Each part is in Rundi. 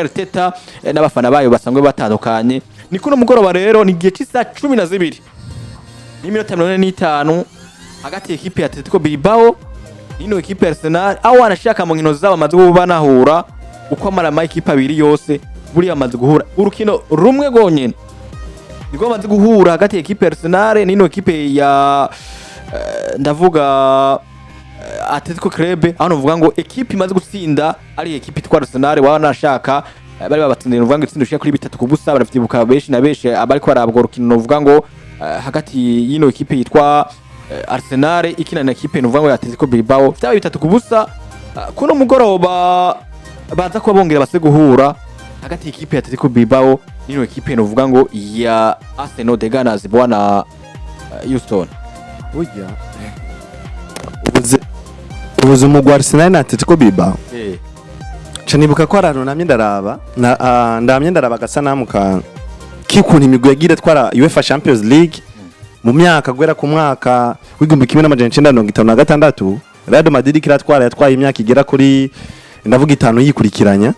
Arteta n'abafana bayo basanzwe batandukanye. Ni kuno mugoroba rero, ni igihe cy'isaha 12:45 hagati y'ekipe ya Atletico Bilbao n'ino ekipe ya Arsenal, aho wanashaka mu nkino zabo bamaze kuba banahura uko amara ama ekipe abiri yose buriya bamaze guhura urukino rumwe rwonyene, nibwo bamaze guhura hagati y'ekipe ya Arsenal n'ino ekipe ya ndavuga Atletico Club, aho novuga ngo ekipe imaze gutsinda ari ekipe itwa Arsenal. Waba nashaka bari babatsindiye, novuga ngo itsinda ushika kuri 3-0. Baravyibuka benshi na benshi abariko barabwa urukino, novuga ngo hagati y'ino ekipe yitwa Arsenal ikina na ekipe novuga ngo ya Atletico Bilbao, vyabaye 3-0. Kuno mugoroba baza kuba bongera base guhura hagati y'ekipe ya Atletico Bilbao n'ino ekipe novuga ngo ya Arsenal the Gunners, bwana Houston. Burya ubuze umugwi wa Arsenal na Atletico Bilbao. Ca nibuka ko hari ahantu namye ndaraba na ndamye ndaraba agasanamu ka k'ikuntu imigwi yagiye iratwara UEFA Champions League mu myaka guhera ku mwaka w'1956. Real Madrid kiratwara, yatwaye imyaka igera kuri, ndavuga, 5 yikurikiranya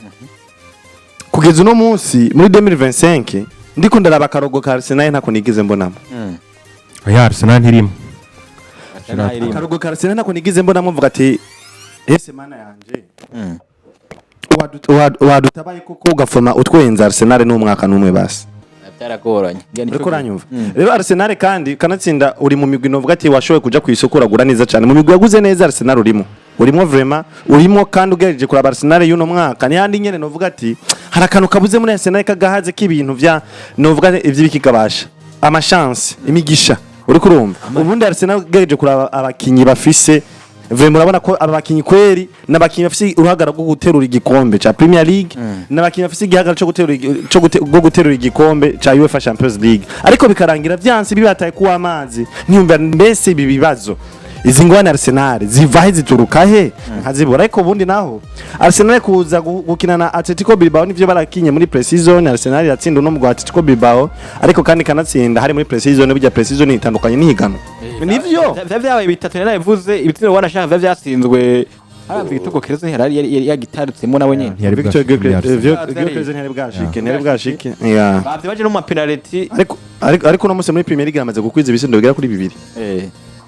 kugeza uno munsi muri 2025. Ndiko ndaraba akarogo ka Arsenal, ntako nigeze mbonamo. Oya, Arsenal ntirimo. Arsenal irimo. Akarogo ka Arsenal ntako nigeze mbonamo, mvuga ati: "Ese mana yanje, wadutabaye koko ugafoma utwenza Arsenal n'umwaka n'umwe basi." Byaragoranye. Uriko uranyumva rero? Arsenal kandi kanatsinda uri mu migwi novuga ati washoboye kuja ku isoko uragura neza cyane. Mu migwi yaguze neza Arsenal urimo vraiment, urimo. Kandi ugerageje kuraba Arsenal y'uno mwaka, ni handi nyene novuga ati hari akantu kabuze muri Arsenal kagahaze k'ibintu vya novuga ivy'ibikigabasha ama chance, imigisha. Uriko urumva ubundi Arsenal ugerageje kuraba abakinyi bafise, vraiment urabona ko aba bakinyi kweri n'abakinyi bafise uruhagara rwo guterura igikombe ca Premier League, n'abakinyi bafise igihagararo cyo guterura igikombe ca UEFA Champions League, ariko bikarangira vyanse bibataye kuwa amazi. Ntiyumva mbese ibi bibazo, izi ngwane Arsenal ziva he, zituruka he, nkazibura. Ariko ubundi naho Arsenal kuza gukina na Atletico Bilbao, nivyo barakinye muri pre-season, Arsenal iratsinda uno mugwi wa Atletico Bilbao, ariko kandi kanatsinda hari muri pre-season. Burya pre-season itandukanye n'ihiganwa, nivyo. Vyabaye bitatu, nari nabivuze. Ibitsindo wanashaka vya vyatsinzwe haravye igitego Kereze yari yagitarutsemo nawe nyene. Ntiyari Victor bwashike muri Arsenal. Gyökeres ntiyari bwashike, yeah. Bavye baje no mu mapenalty. Ariko uno munsi muri Premier League amaze gukwiza ibitsindo bigera kuri bibiri.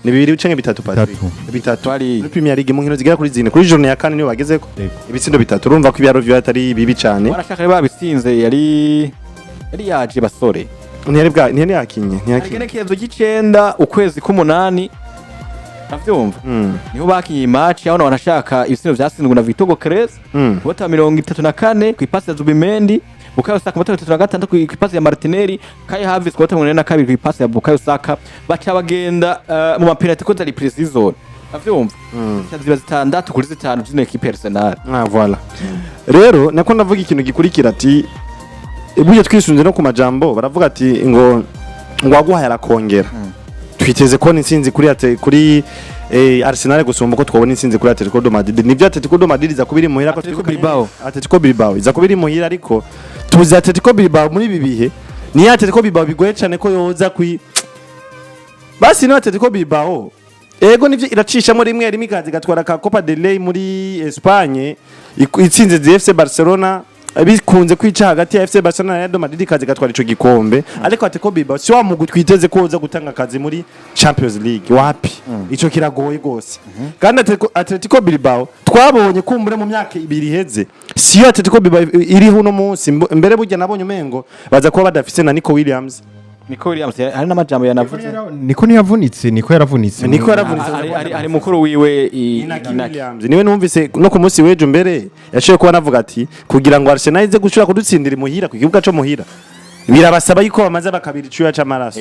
Ni bibiri canke bitatu, Patrick? Bitatu. Bitatu. Twari muri Premier League mu nkino zigera kuri zine, kuri journée ya kane niyo bagezeko. Yego. Ibitsindo bitatu, urumva ko ibiharuro vyo atari bibi cane. Wanashaka rero babitsinze, yari yaje basore. Ntiyari yakinye, ntiyakinye. Igenekerezo ry'icenda ukwezi k'umunani, avyumva, niho bakinye match, aho wanashaka ibitsindo vyatsinzwe na Victor Gyökeres ku minota 34 ku ipasi ya Zubimendi, Bukayo Saka ku minota 36 ku ipasi ya Martinelli, Kai Havertz ku minota 42 ku ipasi ya Bukayo Saka. Baca bagenda mu mapenalty ko zari pre-season, avyumva, ziba 6-5 zino ekipe ya Arsenal. Ah, voilà. Rero nako ndavuga ikintu gikurikira ati burya twisunze no ku majambo baravuga ati ngo waguhaye arakongera. Twiteze kubona intsinzi kuri Arsenal gusumba uko twabona intsinzi kuri Atletico de Madrid. Nivyo, Atletico de Madrid iza kuba iri muhira ko Atletico twibuka Bilbao. Atletico Bilbao iza kuba iri muhira, ariko tuzi Atletico Bilbao muri ibi bihe ni ya Atletico Bilbao bigoye cyane ko yoza kwi basi. No Atletico Bilbao, ego nivyo, iracishamo rimwe rimwe ikaza igatwara ka Copa del Rey muri Espagne, itsinze ze FC Barcelona, bikunze kwica hagati ya FC Barcelona na Real Madrid, ikaza igatwara ico gikombe. Ariko Atletico Bilbao si wa mugwi twiteze ko uza gutanga akazi muri Champions League, wapi, ico kiragoye gose. Kandi Atletico Bilbao twabonye kumbure mu myaka 2 iheze siyo Atletico Bilbao iriho uno munsi. Mbere burya nabonye umengo baza kuba badafise na Nico Williams. Nico Williams hari n'amajambo yanavuze. Niko ntiyavunitse, Niko yaravunitse. Nico yaravunitse. Ari mukuru wiwe Inaki Inaki. Williams niwe numvise no ku munsi w'ejo mbere yashoboye kuba navuga ati kugira ngo Arsenal ize gushobora kudutsindira imuhira, ku kibuga co muhira, birabasaba yuko bamaze bakabira icuya c'amaraso.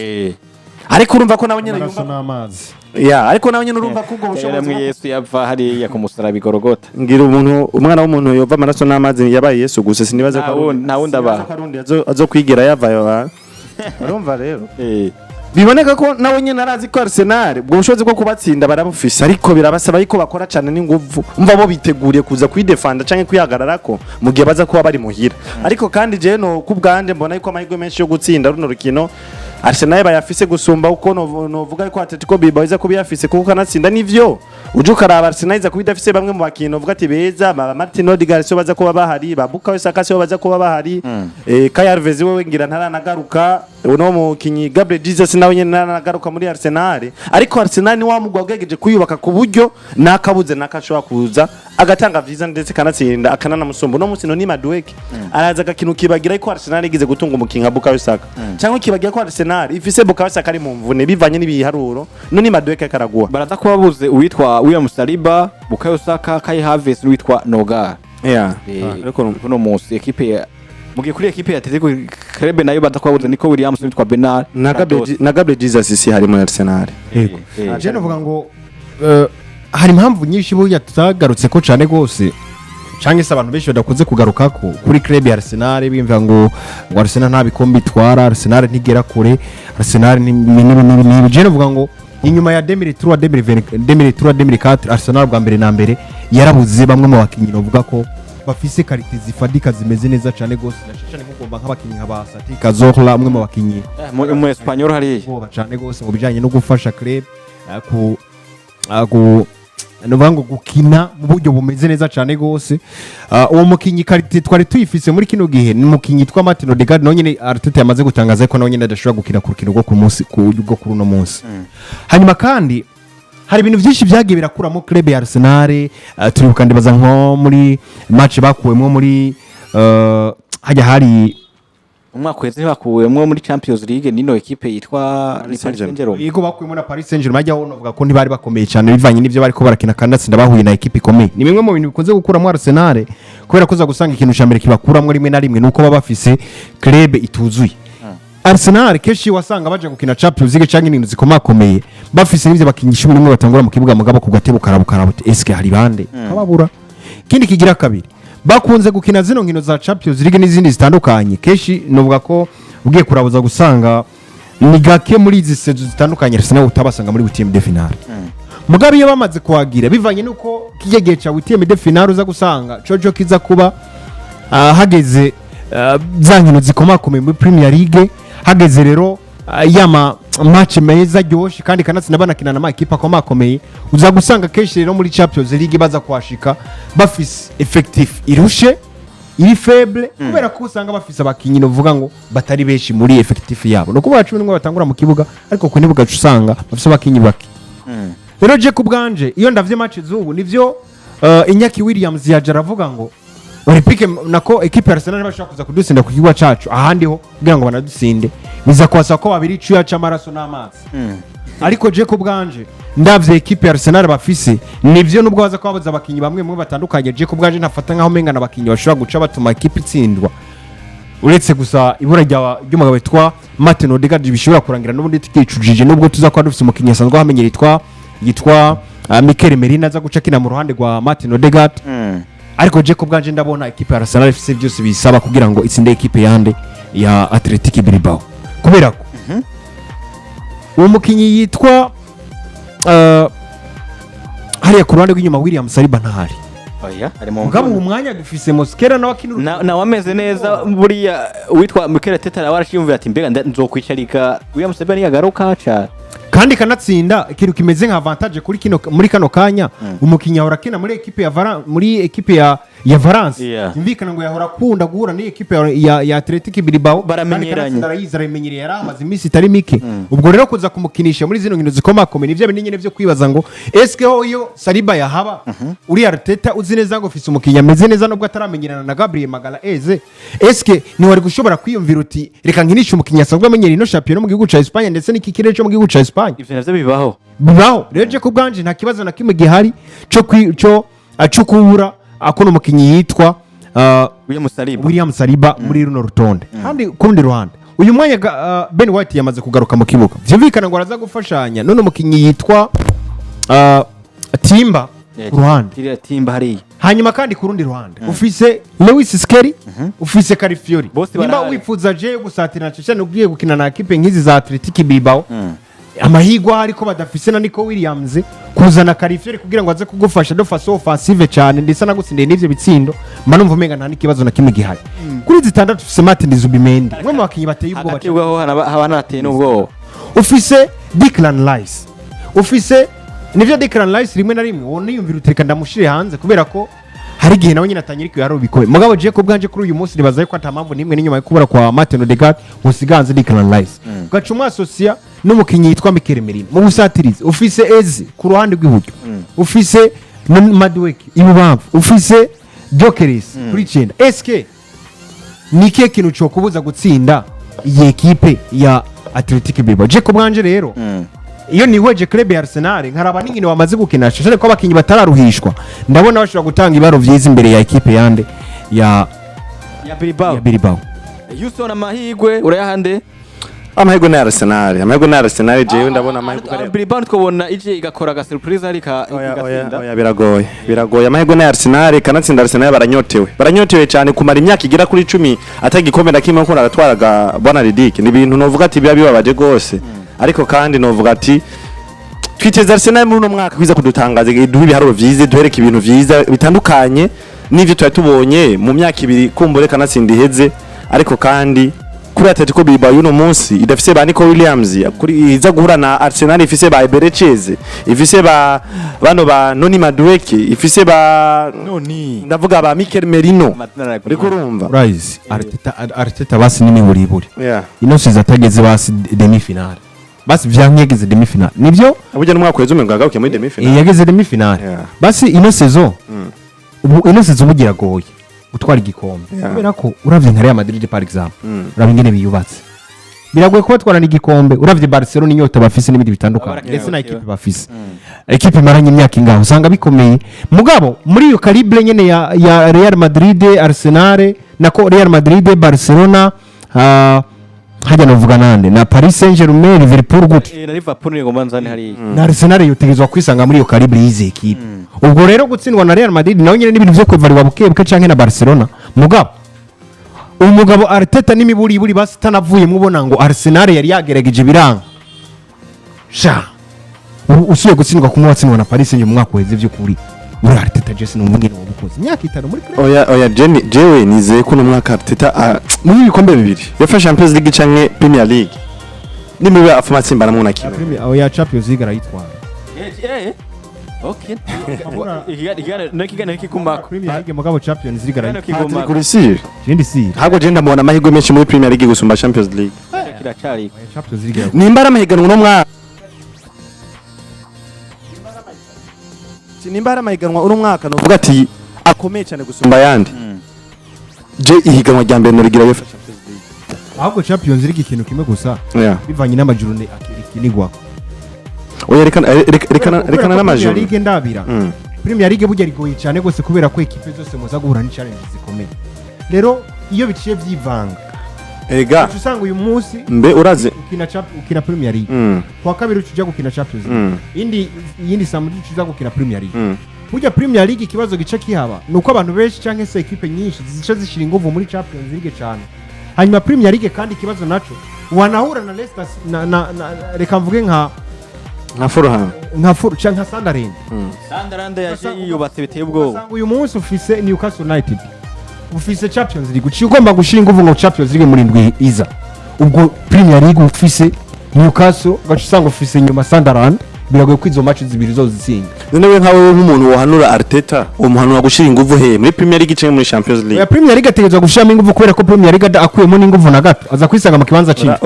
Ariko urumva ko nawe nyene amaraso yumva n'amazi. Ya, ariko nawe nyene urumva ko ubwo bushobozi Yaramwe Yesu yava hariya ku musaraba i Golgotha. Ngira umuntu, umwana w'umuntu yova amaraso n'amazi yabaye Yesu gusa, sinibaza ko Nta wundi aba. sinibaza ko ari undi azokwigira yavayo ha. Urumva rero biboneka ko nawe nyene arazi ko Arsenal ubwo bushobozi bwo kubatsinda barabufise, ariko birabasaba yuko bakora cyane n'inguvu. Umva bo biteguriye kuza kwidefanda canke kwihagararako mu gihe baza kuba bari muhira. Ariko kandi jewe no kubwanje mbona yuko amahirwe menshi yo gutsinda runo rukino Arsenal bayafise gusumba uko novuga yuko Atletico Bilbao iza kuba iyafise, kuko kanatsinda nivyo. Uje ukaraba, Arsenal iza kuba idafise bamwe mu bakinyi uvuga ati beza, ba Martin Odegaard sibo baza kuba bahari, ba Bukayo Saka sibo baza kuba bahari, Kai Havertz wewe ngira ntaranagaruka, uno mukinyi Gabriel Jesus nawe nyene ntaranagaruka muri Arsenal. Ariko Arsenal ni wa mugwi wagerageje kuyubaka ku buryo nakabuze nakashobora kuza agatanga vyiza, ndetse kanatsinda akananamusumba. Uno munsi Noni Madueke araza agakina, ukibagira ko Arsenal igize gutunga umukinyi nka Bukayo Saka, cyangwa ukibagira ko Arsenal ifise Bukayo Saka ari mu mvune bivanye n'ibiharuro Noni Madueke karaguha. Baraza kuba babuze uwitwa William Saliba, Bukayo Saka, Kai Havertz n'uwitwa Nogar. Ariko Kuno munsi ekipe ya mugiye kuri ekipe ya Atletico Club nayo baza kuba babuze Nico Williams n'uwitwa Bernard na Gabriel Jesus si hari muri Arsenal. Yego. Eh. Je novuga ngo hari impamvu nyinshi burya tutagarutse ko cyane rwose, cyangwa se abantu benshi badakunze kugarukako kuri club ya Arsenal, bimva ngo Arsenal nta bikombe itwara, Arsenal ntigera kure, Arsenal ni n'ibi n'ibi n'ibi. Je novuga ngo inyuma ya 2003, 2023, 2004, Arsenal bwa mbere na mbere yarabuze bamwe mu bakinnyi novuga ko bafise qualité zifadika, zimeze neza cyane rwose, na cyane nk'ugomba nk'abakinnyi nka ba Santi Cazorla, umwe mu bakinnyi Mu Espanyol hariya. ubwoba cyane rwose mu bijyanye no gufasha club ku nuvuga ngo gukina mu buryo bumeze neza cyane rwose. Uwo mukinnyi qualité twari tuyifise muri kino gihe ni umukinnyi yitwa Martin Odegaard, nawe nyine Arteta yamaze gutangaza ko nawe nyine adashobora gukina ku rukino rwo ku munsi rwo kuri uno munsi. Hanyuma kandi hari ibintu byinshi byagiye birakuramo club ya Arsenal. Turibuka, ndibaza nko muri match bakuwemo muri hajya hari Umwaka uheze bakuwemwo muri Champions League nino ekipe yitwa ni Paris Saint-Germain. Saint-Germain. Yego, bakuyemo na Paris Saint-Germain. Hajyaho navuga ko ntibari bakomeye cyane bivanye n'ibyo bariko barakina, kandi atsinda bahuye na ekipe ikomeye. Ni bimwe mu bintu bikunze gukuramo Arsenal, kubera ko uza gusanga ikintu cya mbere kibakuramo rimwe na rimwe nuko baba bafise club ituzuye. Arsenal kenshi wasanga baje gukina Champions League cyangwa ibintu zikomakomeye bafise n'ivyo bakinyi 11 batangura mu kibuga, mugabo ku gatebo karabukaraba uti: "Eske hari bande?" Kababura. Ikindi kigira kabiri, bakunze gukina zino nkino za Champions League n'izindi zitandukanye kenshi, novuga ko ugiye kurabuza gusanga ni gake muri izi saison zitandukanye Arsenal utabasanga muri huitième de finale. Mugabe iyo bamaze kuhagira, bivanye nuko kijya gihe cya huitième de finale uza gusanga cojo kiza kuba hageze za nkino zikomakomeye muri Premier League, hageze rero yama match meza aryoshye, kandi kanatsinda banakina na makipe akomakomeye, uza gusanga kenshi rero muri Champions League baza kuhashika bafise effectif irushe, iri faible, kubera ko usanga bafise abakinyi novuga ngo batari benshi muri effectif yabo, no kuvuga 11 batangura mu kibuga, ariko ku nibuga usanga bafise abakinyi bake. Rero je ku bwanje, iyo ndavye match z'ubu, nivyo Iñaki Williams yaje aravuga ngo Olympique nako ekipe ya Arsenal bashobora kuza kudutsinda ku kibuga cacu, ahandi ho kugira ngo banadutsinde biza kwasa ko babiri icuya c'amaraso n'amazi. Ariko je ku bwanje, ndavye ekipe ya Arsenal bafise, nivyo nubwo baza kubabuza abakinyi bamwe bamwe batandukanye, je ku bwanje ntafata nkaho umenga abakinyi bashobora guca batuma ekipe itsindwa, uretse gusa ibura ry'umugabo witwa Martin Odegaard bishobora kurangira n'ubundi tukicujije, nubwo tuza kuba dufise umukinyi asanzwe ahamenyera yitwa Mikel Merino aza guca akina mu ruhande rwa Martin Odegaard. Ariko je ku bwanje ndabona ekipe ya Arsenal ifise byose bisaba kugira ngo itsinde ekipe yande ya Athletic Bilbao, kubera ko uwo mukinyi yitwa hariya ku ruhande rw'inyuma William Saliba ntahari. Oya, ari mu Mugabo uwo mvune. mwanya dufise Mosquera nawe akina Nawe ameze neza. Buriya uwitwa Mikel Arteta nawe arashiyumvira ati: "Mbega nzokwicarika William Saliba niyagaruka ca?" Kandi kanatsinda ikintu kimeze nka avantage kuri kino muri kano kanya, umukinnyi ahora akina muri ekipe ya muri ekipe ya Valence. Yumvikana ngo yahora akunda guhura n'iyi ekipe ya Athletic Bilbao. Baramenyeranye. Kandi kanatsinda arayizi, arayimenyereye, yari amaze iminsi itari mike. Ubwo rero kuza kumukinisha muri zino nkino zikomakomeye nivyo bindi nyene vyo kwibaza ngo eske ho iyo Saliba yahaba, uri Arteta uzi neza ngo ufise umukinnyi ameze neza nubwo ataramenyerana na Gabriel Magalhaes, eske ntiwari gushobora kwiyumvira uti: "Reka nkinishe umukinnyi asanzwe amenyera ino shampiyona mu gihugu ca Espagne ndetse n'iki kirere cyo mu gihugu ca Espagne"? Ivyo navyo bibaho. Bibaho. Rero je ku bwanje nta kibazo na kimwe gihari cyo kubura akono umukinnyi yitwa William Saliba. William Saliba muri runo rutonde. Kandi ku rundi ruhande, uyu mwanya Ben White yamaze kugaruka mu kibuga, vyumvikana ngo araza gufashanya none umukinnyi yitwa Timber ku ruhande. Kiriya Timber hariya. Hanyuma kandi ku rundi ruhande ufise Lewis Skelly, ufise Calafiori. Bose Nimba barahari. wifuza je gusatira cyane ugiye gukina na ekipe nk'izi za Athletic Bilbao, amahirwe ahari ko badafise na Nico Williams, kuzana Calafiori kugira ngo aze kugufasha de façon offensive cyane, ndetse anagutsindiye n'ivyo bitsindo, mba numva umenga nta n'ikibazo na kimwe gihari. Kuri zitandatu ufise Martin Zubimendi, umwe mu bakinyi bateye ubwoba Hagati cyane. ubwo haba hanateye n'ubwoba. Ufise Declan Rice, ufise Nivyo, Declan Rice rimwe na rimwe wowe niyumvira utereka ndamushire hanze, kubera ko hari igihe nawe nyine atanyereka ibiharuro bikomeye. Mugabo je ku bwanje kuri uyu munsi nibaza yuko ata mpamvu n'imwe n'inyuma yo kubura kwa Martin Odegaard usiganze Declan Rice, ugaca umwasosiya n'umukinnyi yitwa Mikel Merino mu busatirizi. Ufise Eze ku ruhande rw'iburyo, ufise Madueke ibubamfu, ufise Gyökeres kuri 9. Eske ni ikihe kintu cokubuza gutsinda iyi ekipe ya Athletic Bilbao? Je ku bwanje rero, iyo nihweje club ya Arsenal, nkaraba n'inkino bamaze gukina, shashare ko abakinyi batararuhishwa, ndabona bashobora gutanga ibaro vyiza imbere ya ekipe yande ya Ya Bilbao. Ya Bilbao. Houston, amahigwe urayahande? Amahirwe ni Arsenal, amahirwe ni Arsenal. Jewe ndabona amahirwe Ah, Bilbao twabona ije igakora aga surprise arika Oya, oya, igatsinda. oya, biragoye, biragoye. Amahirwe ni Arsenal, kanatsinda Arsenal baranyotewe, baranyotewe cyane. Kumara imyaka igera kuri 10 atagikombe na kimwe ko aratwaraga bwana Ridic, ni ibintu novuga ati biba bibabaje gose. Ariko kandi novuga ati twiteze Arsenal muri uno mwaka kwiza kudutangaza, duhe ibiharuro vyiza, duhereke ibintu vyiza bitandukanye n'ivyo twari tubonye mu myaka 2 kumbure kanatsinda iheze. Ariko kandi kuri Atletico Bilbao y'uno munsi idafise ba Nico Williams, kuri iza guhura na Arsenal ifise ba Eberechi Eze, ifise ba bano ba Noni Madueke, ifise ba Noni. ndavuga ba Mikel Merino. Amazina aragoye. Uriko urumva? Urayizi Arteta basi n'imiburiburi ino saison atageze basi demi finale, basi vyankegeze demi finale nivyo. Burya n'umwaka uheze umengo yagarukiye muri demi finale. Yageze demi finale. Basi ino saison, ubu ino saison ubu iragoye gutwara igikombe, kubera ko uravye nka Real Madrid par exemple, uravye ingene biyubatse, biragoye kuba batwarana igikombe. Uravye Barcelona, inyota bafise n'ibindi bitandukanye, Abarakina ndetse na bakeba. ekipe bafise, ekipe imaranye imyaka ingaho, usanga bikomeye. Mugabo muri iyo calibre nyene ya Real Madrid, Arsenal, nako Real Madrid, Barcelona, hajya novuga nande, na Paris Saint-Germain, Liverpool gutyo. Na Liverpool ni ngoma nzane hariya. Na Arsenal yotegerezwa kwisanga muri iyo calibre y'izi ekipe. Ubwo rero gutsindwa na Real Madrid nawe nyene n'ibintu vyo kwevariwa buke buke, canke na Barcelona. Mugabo umugabo Arteta n'imiburiburi basi itanavuyemo, ubona ngo Arsenal yari yagerageje biranga sha. Ubu usubiye gutsindwa kumwe watsindwa na Paris Saint-Germain mu mwaka uheze, vy'ukuri muri Arteta Jesse ni umwungene wabukoze imyaka 5 muri club. Oya, oya, Jenny, jewe nizeye ko uno mwaka Arteta muri ibikombe bibiri UEFA Champions League canke Premier League nimibe afuma atsimbanamwo na kimwe. Premier, oya, Champions League arayitwara. Okay. Ikiganiro kigumako. Premier League, mugabo Champions League arayitwara. Kigumako. Kuri sire Ikindi si ntabwo je ndamubona amahirwe menshi muri Premier League gusumba Champions League. Kiracari. Oya, Champions League arayitwara. Nimba ari amahiganwa uno mwaka, nimba ari amahiganwa uno mwaka novuga ati akomeye cyane gusumba ayandi, je ihiganwa rya mbere norigira UEFA Champions League. Ahubwo Champions League ikintu kimwe gusa, bivanye n'ama journées ikinigwako. Oya, rekana rekana rekana n'amajoro. Premier League ndabira Premier League burya rigoye cyane gose, kubera ko ekipe zose muza guhura ni challenge zikomeye. Rero iyo biciye byivanga, Ega uca usanga uyu munsi mbe urazi ukina Premier League, kuwa kabiri uca uja gukina Champions League, indi iyindi samedi uca uza gukina Premier League. Burya Premier League ikibazo gice kihaba ni uko abantu benshi cyangwa se ekipe nyinshi zica zishyira ingufu muri Champions League cyane. Hanyuma Premier League kandi ikibazo naco wanahura na Leicester na reka mvuge nka Nka Fulham. Nka canke nka Sunderland. Sunderland yaje yiyubatse biteye ubwoba. Ugasanga uyu munsi ufise Newcastle United, ufise Champions League, uciye ugomba gushira ingufu ngo Champions League muri ndwi iza. Ubwo Premier League ufise Newcastle, ugaca usanga ufise nyuma Sunderland, biragoye ko izo match zibiri zose zitsinda. None we nkawe nk'umuntu wohanura Arteta, umuhanura gushira inguvu he, muri Premier League canke muri Champions Oya, League? Premier League ategerezwa gushiramo ingufu, kubera ko Premier League akuyemo n'ingufu na gato aza kwisanga mu kibanza c'inyuma.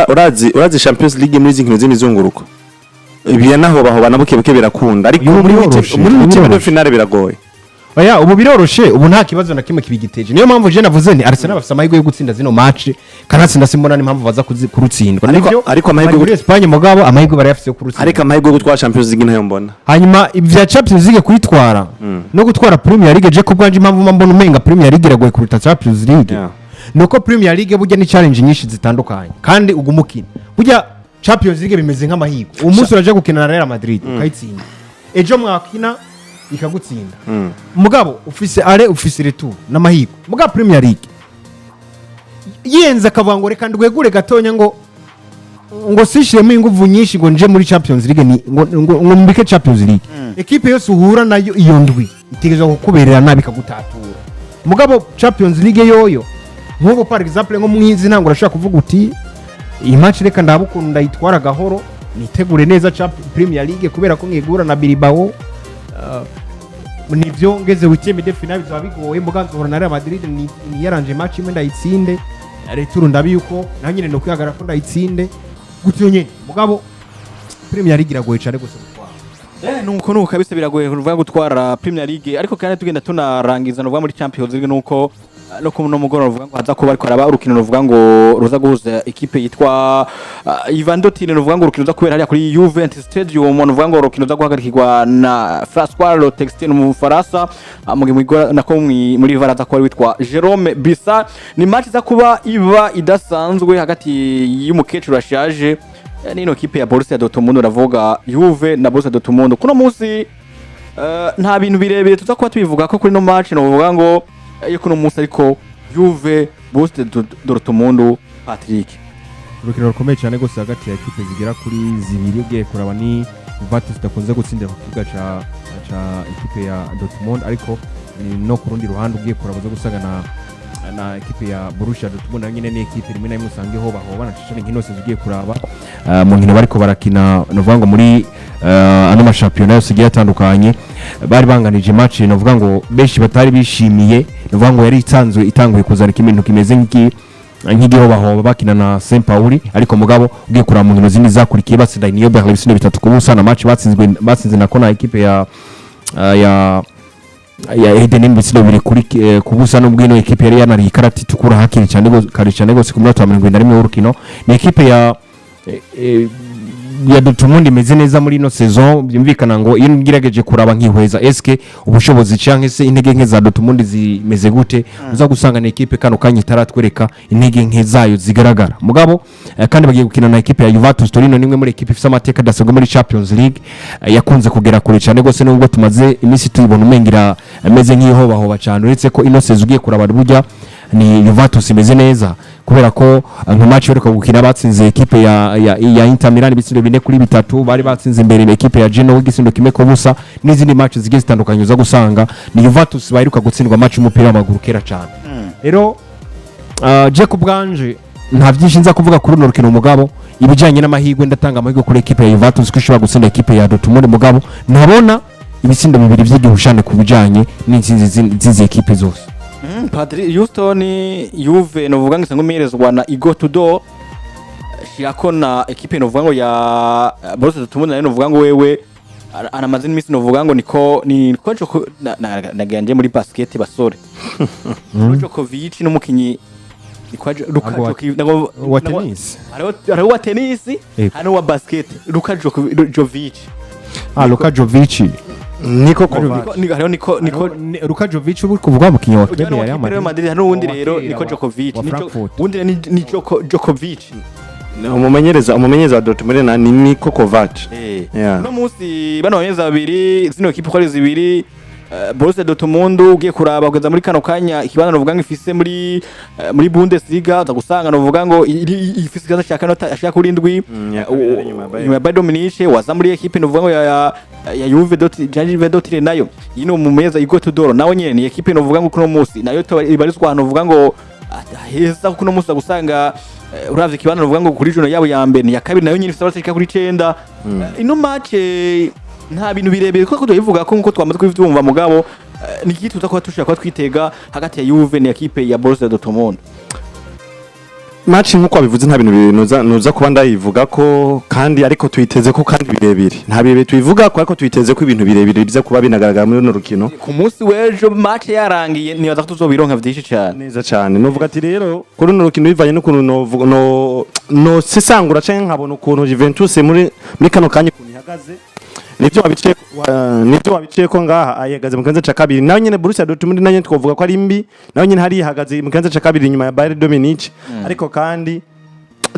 Urazi Champions League muri izi nkino z'imizunguruko biranahobahoba na buke buke birakunda, ariko Uyu muri biroroshe, muri uyu huitième de biroroshe. finale biragoye. Oya, ubu biroroshe, ubu nta kibazo na kimwe kibigiteje. Niyo mpamvu je navuze nti Arsenal bafise amahirwe yo gutsinda zino match, kanatsinda simbona n'impamvu baza kurutsindwa. Nivyo, Ariko amahirwe bari muri Espagne, mugabo amahirwe barayafise yo kurutsinda. Ariko amahirwe yo gutwara Champions League ntayo mbona. Hanyuma ibya Champions League kuyitwara no gutwara Premier League, je ku bwanje impamvu mba mbona umenga Premier League iragoye kuruta Champions League nuko Premier League burya ni challenge nyinshi zitandukanye kandi uguma ukina. Burya Champions League bimeze nk'amahirwe: uyu munsi uraja gukina na Real Madrid ukayitsinda, ejo mwakina ikagutsinda. Mugabo ufise aller, ufise retour n'amahirwe. Mugabo Premier League yenze akavuga ngo reka ndwegure gatonya, ngo sishiremo inguvu nyinshi ngo nje muri Champions League, ni ngo mbike Champions League, ekipe yose uhura nayo iyo ndwi itegerezwa kukuberera nabi ikagutatura. Mugabo Champions League yoyo, nk'ubu par exemple nko mwizi ntabwo urashobora kuvuga uti iyi match reka ndabe ukuntu ndayitwara gahoro. Nitegure neza ca Premier League kubera ko nkigura na Bilbao. Nivyo ngeze huitième de finale bizaba bigoye, mbuga nzohora na Real Madrid, niyaranje match imwe ndayitsinde, retour ndabi yuko naho nyine no kwihagarara ko ndayitsinde gutyo nyene. Mugabo Premier League iragoye cyane gose gutwara. Nuko kabisa biragoye kuvuga gutwara Premier League, ariko kandi tugenda tunarangiza nuvuga muri Champions League, nuko no ku no mugoroba ruvuga ngo haza kuba ariko araba urukino ruvuga ngo ruza guhuza ekipe yitwa Juventus, ruvuga ngo urukino ruza kubera hariya kuri Juventus Stadium, ruvuga ngo urukino ruza guhagarikirwa na François Letexier mu Faransa, mu gihe nako muri VAR aza kuba witwa Jerome Bissa. Ni match iza kuba iba idasanzwe hagati y'umukecuru ashaje nino kipe ya Borussia Dortmund, uravuga Juve na Borussia Dortmund. Kuno munsi nta bintu birebire tuza kuba tubivuga ko kuri no match, no ngo yo kuno munsi, ariko Juve Borussia Dortmund, Patrick. Urukino rukomeye cyane rwose hagati ya ekipe zigera kuri zibiri. Ugiye kuraba, ni Juventus idakunze gutsindira ku kibuga ca ekipe ya Dortmund, ariko ni no ku rundi ruhande ugiye kuraba uza gusanga na ekipe ya Borussia Dortmund nayo nyine ni ekipe rimwe na rimwe usanga iho bahobana cyane nkino zose. Ugiye kuraba mu nkino bariko barakina, novuga ngo muri ano mashampiyona yose agiye atandukanye, bari banganije match novuga ngo benshi batari bishimiye, novuga ngo yari itanzwe itanguye kuzana ikintu kimeze nk'igihobahoba bakina na Saint Pauli. Ariko mugabo ugiye kuraba mu nkino zindi zakurikiye, batsinda Union Berlin ibitsindo 3-0, na match batsinzwe batsinze nako na ekipe ya Eden ibitsindo 2 ku busa, nubwo ino ekipe yari yanariye ikarata itukura hakiri cyane kare cyane gose ku munota wa 71 w'urukino. Ni ekipe ya Dortmund imeze neza muri ino saison. Byumvikana ngo iyo ngerageje kuraba nkihweza eske ubushobozi canke se intege nke za Dortmund zimeze gute, uza gusanga ni ekipe kano kanya itaratwereka intege nke zayo zigaragara. Mugabo kandi bagiye gukina na ekipe ya Juventus Torino, nimwe muri ekipe ifite amateka adasanzwe muri Champions League, yakunze kugera kure cyane gose, nubwo tumaze iminsi tuyibona umengira ameze nk'ihobahoba cyane, uretse ko ino saison ugiye kuraba burya ni Juventus imeze neza, kubera ko nka match baheruka gukina batsinze ekipe ya Inter Milan ibitsindo 4-3, bari batsinze imbere ekipe ya Genoa igitsindo 1-0, n'izindi match zigiye zitandukanye. Uza gusanga ni Juventus baheruka gutsindwa match y'umupira w'amaguru kera cyane. Rero je ku bwanje nta byinshi nza kuvuga kuri runo rukino. Mugabo ibijyanye n'amahirwe, ndatanga amahirwe kuri ekipe ya Juventus ko ishobora gutsinda ekipe ya Dortmund, mugabo ntabona ibitsindo bibiri by'igihushane ku bijyanye n'intsinzi z'izi ekipe zose. Patrick Houston, Juve novuga ngo isanzwe imenyerezwa na Igor Tudor, shirako na ekipe novuga ngo ya Borussia Dortmund nayo novuga ngo wewe anamaze n'iminsi novuga ngo niko ni coach naganje muri basket basore, Djokovic n'umukinyi ni kwa Luka Djokovic wa tennis. Hariho wa tennis, hariho wa basket, Luka Djokovic. Ah, Luka Jovic. Niko Kovac. Hariho niko Luka Jovic uri kuvuga umukinnyi wa Ujya club ya no Real Real Madrid. Madrid, hari n'uwundi Wa rero kera, niko Djokovic wa Nico Frankfurt. uwundi ni Djokovic. Umumenyereza wa Dortmund ni Niko Kovac. Yeah. Uno munsi bano bamenyereza babiri, zino ekipe uko ari zibiri, Borussia Dortmund ugiye kuraba kugeza muri kano kanya ikibanza novuga ngo ifise muri Bundesliga, uza gusanga novuga ngo ifise ikibanza cya kane ashaka kuri ndwi. Ya kabiri ari inyuma ya Bayern. Inyuma ya Bayern Munich. Waza muri ekipe novuga ngo ya Juve Dotire, nayo iyi ni umumenyereza Igor Tudor, nawe nyene ni ekipe novuga ngo kuno munsi nayo ibarizwa ahantu novuga ngo heza, kuno munsi uza gusanga uravye ikibanza novuga ngo kuri jono yabo ya mbere ni ya kabiri, nayo nyene ifise abatashika kuri 9. Ino match nta bintu birebire kuko tubivuga ko nkuko twamaze kubivyumva, mugabo ni iki tuza kuba tushaka kuba twitega hagati ya Juve na ekipe ya Borussia Dortmund? Match nkuko wabivuze, nta bintu nuza kuba ndayivuga ko kandi, ariko tuyiteze ko kandi birebire, nta birebire tubivuga ko, ariko tuyiteze ko ibintu birebire biza kuba binagaragara muri runo rukino. Ku munsi w'ejo match yarangiye, nibaza ko tuzobironka vyinshi cane. Neza cyane. Novuga ati rero kuri runo rukino, bivanye n'ukuntu no sesangura canke nkabona ukuntu Juventus muri kano kanya ukuntu ihagaze, nivyo wabiciye ko ngaha ayihagaze mu kibanza ca kabiri. Nayo nyene Borussia Dortmund nayo twovuga ko ari mbi, nayo nyene hari ihagaze mu kibanza ca kabiri inyuma ya Bayern Munich, ariko kandi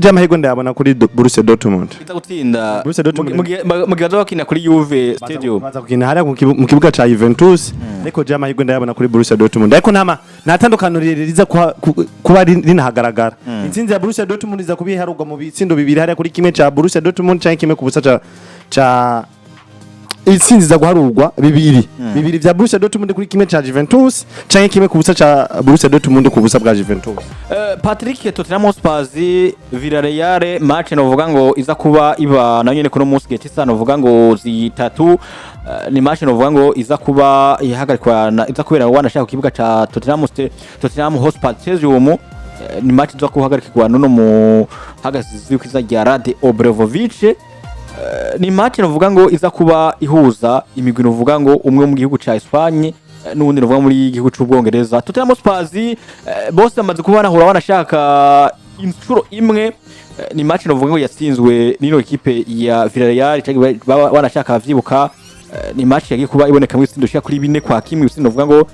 je amahirwe ndayabona kuri Borussia Dortmund. Iza gutsinda Borussia Dortmund. Mu gihe baza bakina kuri Juve Stadium. Baza gukina hariya mu kibuga ca Juventus, ariko je amahirwe ndayabona kuri Borussia Dortmund, ariko nta tandukaniro riza kuba rinahagaragara. Intsinzi ya Borussia Dortmund iza kuba iharurwa mu bitsindo 2 hariya kuri kimwe ca Borussia Dortmund canke 1-0 ca Intsinzi iza guharurwa bibiri bibiri vya Borussia Dortmund kuri kimwe ca Juventus, canke 1-0 ca Borussia Dortmund ku busa bwa Juventus. Patrick, Tottenham Hotspur Villarreal, match novuga ngo iza kuba iba nayo nyene kuno munsi gihe cy'isa novuga ngo zitatu. Ni match novuga ngo iza kuba ihagarikwa na iza kubera wanashaka ku kibuga ca Tottenham Hotspur Stadium. Ni match iza kuhagarikwa nuno mu hagazizi w'ikiza rya Rade Obradovic. Ni match novuga ngo iza kuba ihuza imigwi novuga ngo umwe mu gihugu ca Espagne n'uwundi novuga muri gihugu c'Ubwongereza. Tottenham Hotspur bose bamaze kuba banahura banashaka inshuro imwe. Ni match novuga ngo yatsinzwe n'ino ekipe ya Villarreal, canke baba banashaka bavyibuka. Ni match yagiye kuba iboneka mu itsindo shika kuri 4-1, ibitsindo novuga ngo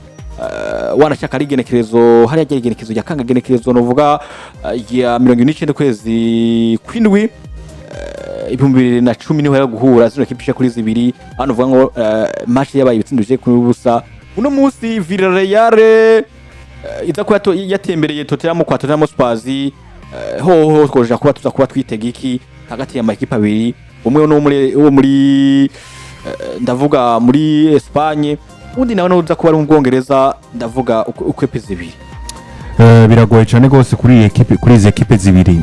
wanashaka ari igenekerezo hariya ryari igenekerezo rya kanga, igenekerezo novuga ya 29 kwezi kw'indwi 2010 niho yari guhura zino ekipe ishika kuri zibiri. Hano uvuga ngo match yabaye ibitsindo bishika kuri busa. Uno munsi Villarreal iza kuba yatembereye Tottenham kwa Tottenham Hotspur. Hoho twoja kuba tuza kuba twitega iki hagati ya makipe abiri, umwe no muri wo muri ndavuga muri Espagne, undi nawe uza kuba ari mu Bwongereza, ndavuga uko epe zibiri? Biragoye cyane rwose kuri iyi ekipe, kuri izi ekipe zibiri.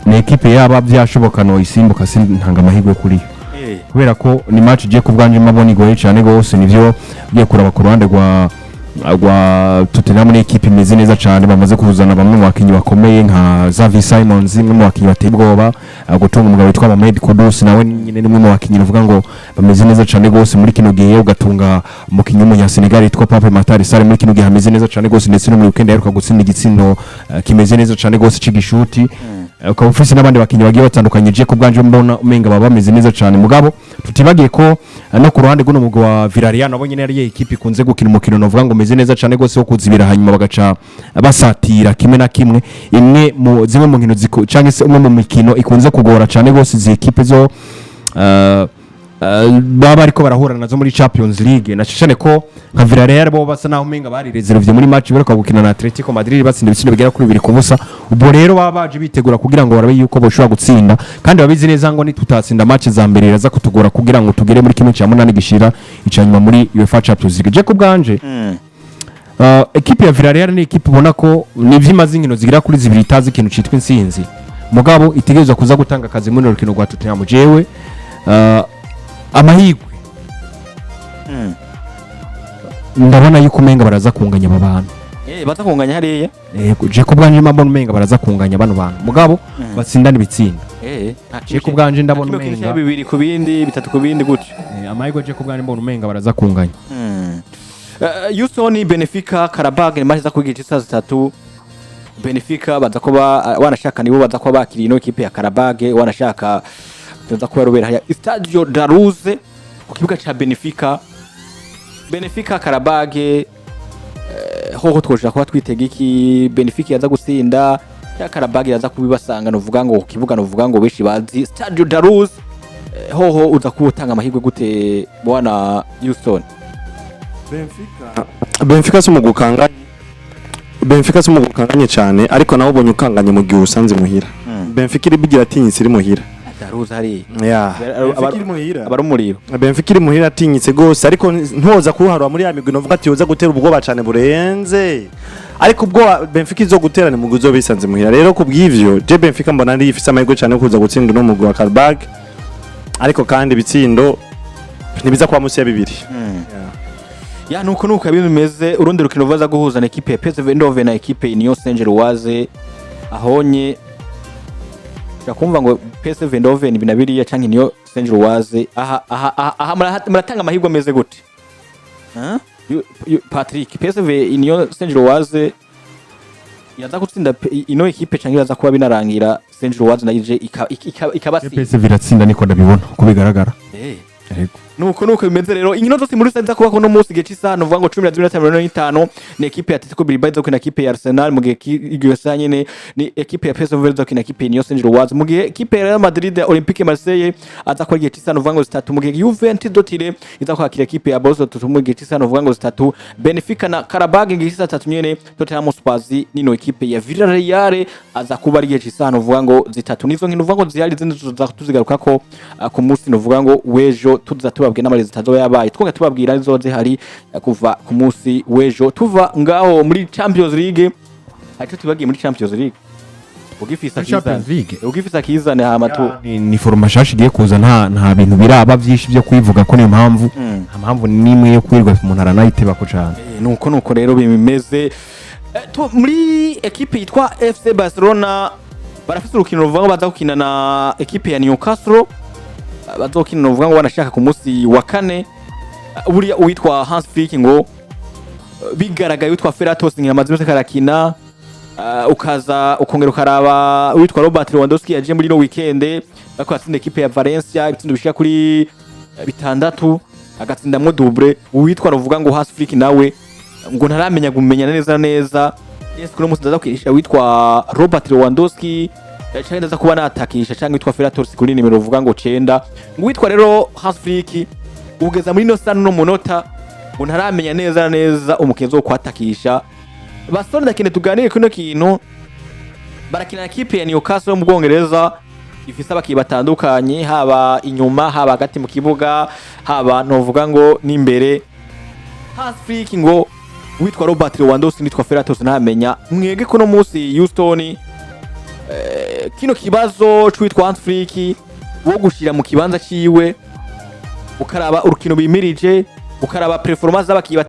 Ni ekipe yaba byashoboka no isimbuka ntanga amahirwe kuri yo, kubera ko ni match igiye ku bwanjye mbona igoye cyane rwose. Nivyo ugiye kuraba ku ruhande rwa Tottenham, ni ekipe imeze neza cyane, bamaze kuzana bamwe mu bakinnyi bakomeye nka Xavi Simons, imwe mu bakinnyi bateye ubwoba, gutunga umugabo witwa Mohamed Kudus, nawe nyine ni umwe mu bakinnyi bavuga ngo bameze neza cyane rwose muri kino gihe, ugatunga umukinnyi w'umunyasenegal witwa Pape Matar Sarr, muri kino gihe ameze neza cyane rwose, ndetse no muri weekend aheruka gutsinda igitsindo kimeze neza cyane rwose c'igishuti. Ukaba ufise n'abandi bakinnyi bagiye batandukanye, je ku bwanje mbona umenga baba bameze neza cyane. Mugabo tutibagiye ko no ku ruhande rw'uno mugwi wa Villarreal, nabo nyene ari ekipe ikunze gukina umukino novuga ngo umeze neza cyane rwose wo kuzibira, hanyuma bagaca basatira kimwe na kimwe. Imwe mu zimwe mu nkino canke se umwe mu mikino ikunze kugora cyane rwose izi ekipe zo baba bariko barahura nazo muri Champions League, na cyane ko nka Villarreal bo basa naho umenga barirezerovye muri match beruka gukina na Atletico Madrid, batsinda ibitsindo bigera kuri 2-0. Ubwo rero baba baje bitegura kugira ngo barabe yuko boshobora gutsinda, kandi babizi neza ngo nitutatsinda match za mbere iraza kutugora kugira ngo tugere muri kimwe cya munani gishira icanyuma muri UEFA Champions League. Je ku bwanje, ekipe ya Villarreal ni ekipe ubona ko nivyo imaze inkino zigera kuri zibiri itazi ikintu citwa intsinzi, mugabo itegerezwa kuza gutanga akazi muri rukino rwa Tottenham. Jewe amahirwe ndabona yuko umenga baraza kunganya aba bantu. Baza kunganya hariya? Yego, je ku bwanje mbona umenga baraza kunganya bano bantu, mugabo batsindana ibitsinda. Nta Je ku bwanje ndabona kimwe umenga 2 ku bindi, 3 ku bindi gutyo. Amahirwe je ku bwanje mbona umenga baraza kunganya. Houston Benfica Qarabag ni match za kugira isaha 3. Benfica baza kuba wanashaka nibo baza kuba bakiriye ino ekipe ya Qarabag, wanashaka tuza kuba rubera haya Stadio da Luz ku kibuga ca Benfica. Benfica Qarabag, hoho twoshobora kuba twitega iki? Benfica yaza gutsinda ya Qarabag yaza kubibasanga novuga ngo ku kibuga novuga ngo benshi bazi Stadio da Luz? Hoho uza kuba utanga amahirwe gute, bwana Houston? Benfica si umugwi ukanganye, Benfica si umugwi ukanganye cyane, ariko nawe ubonye ukanganye mu gihe usanze muhira. Benfica iri bigira atinyitse iri muhira. Da Luz hariya. Yeah. Benfica iri muhira. Abari umuriro. Benfica iri muhira atinyitse gose, ariko ntoza kuwuharura muri ya migwi novuga ati yoza gutera ubwoba cyane burenze, ariko ubwoba Benfica izo gutera ni mugwi uzoba bisanze muhira. Rero ku bw'ivyo, je Benfica mbona ari ifise amahirwe cyane yo kuza gutsinda uno mugwi wa Qarabag, ariko kandi ibitsindo ntibiza kuba munsi ya bibiri. Ya, nuko ibintu bimeze. Urundi rukino baza guhuza na ekipe ya PSV Eindhoven na ekipe Union Saint-Gilloise, ahonye kumva ngo PSV Eindhoven ibi na biriya canke Union Saint-Gilloise, aha muratanga amahirwe ameze gute? Huh? Patrick, PSV Union Saint-Gilloise yaza gutsinda ino ekipe canke yaza kuba binarangira Saint-Gilloise nayo ije ikabasiga? PSV iratsinda, niko ndabibona uko bigaragara. Yego. Nuko bimeze rero. Inkino zose muri rusange kuba kuno munsi gihe cy'isaha nuvuga ngo 12:45 ni ekipe ya Atletico Bilbao iza gukina ekipe ya Arsenal, mu gihe iryo saha nyene ni ekipe ya PSV iza gukina ekipe ya Union Saint-Gilloise, mu gihe ekipe ya Real Madrid ya Olympique Marseille aza kuba igihe cy'isaha nuvuga ngo 3, mu gihe Juventus de Turin iza kwakira ekipe ya Borussia Dortmund mu gihe cy'isaha nuvuga ngo 3, Benfica na Qarabag igihe cy'isaha 3 nyene, Tottenham Hotspur nino ekipe ya Villarreal aza kuba ari igihe cy'isaha nuvuga ngo 3. Nizo nkino nuvuga ngo zihari, izindi tuza tuzigarukako ku munsi nuvuga ngo w'ejo. tuza tubabwira n'ama résultats azoba yabaye, twongera tubabwira nizo zihari kuva ku munsi w'ejo. Tuva ngaho muri Champions League, hari icyo tubagiye muri Champions League ugifisa? Muri Champions League? Ugifisa kizane hama tu Ni format shasha igiye kuza, nta bintu biraba byinshi byo kuyivuga ko niyo mpamvu nta mpamvu n'imwe yo kwirirwa umuntu aranayitebako cyane. Nuko rero bimeze. Muri ekipe yitwa FC Barcelona barafise urukino ruvuga ngo baza gukina na ekipe ya Newcastle. Bazokina ruvuga ngo banashaka ku munsi wa kane. Buriya uwitwa Hans Flick ngo bigaragaye witwa Ferran Torres amaze imisi karakina, ukaza ukongera ukaraba uwitwa Robert Lewandowski yaje muri no weekend ariko yatsinda ekipe ya Valencia ibitsindo bishika kuri 6, agatsindamwo double. Uwitwa ruvuga ngo Hans Flick nawe ngo ntaramenya kumenya neza neza yes kuno munsi ndaza kwirisha witwa Robert Lewandowski canke ndaza kuba natakisha canke witwa Ferran Torres kuri nimero uvuga ngo 9. Ngo witwa rero Hans Flick ugeza muri no sana no munota ngo ntaramenya neza neza umukinzi wo kwatakisha. Basore, ndakene tuganire kino kintu. Barakina na kipe ya Newcastle yo mu Bwongereza ifise abakinnyi batandukanye, haba inyuma, haba hagati mu kibuga, haba novuga ngo n'imbere. Hans Flick ngo witwa Robert Lewandowski nitwa Ferran Torres ntamenya. Mwege kuno munsi Houston, kino kibazo c'uwitwa Hans Flick wo gushira mu kibanza ciwe, ukaraba urukino bimirije, ukaraba performance z'abakinnyi.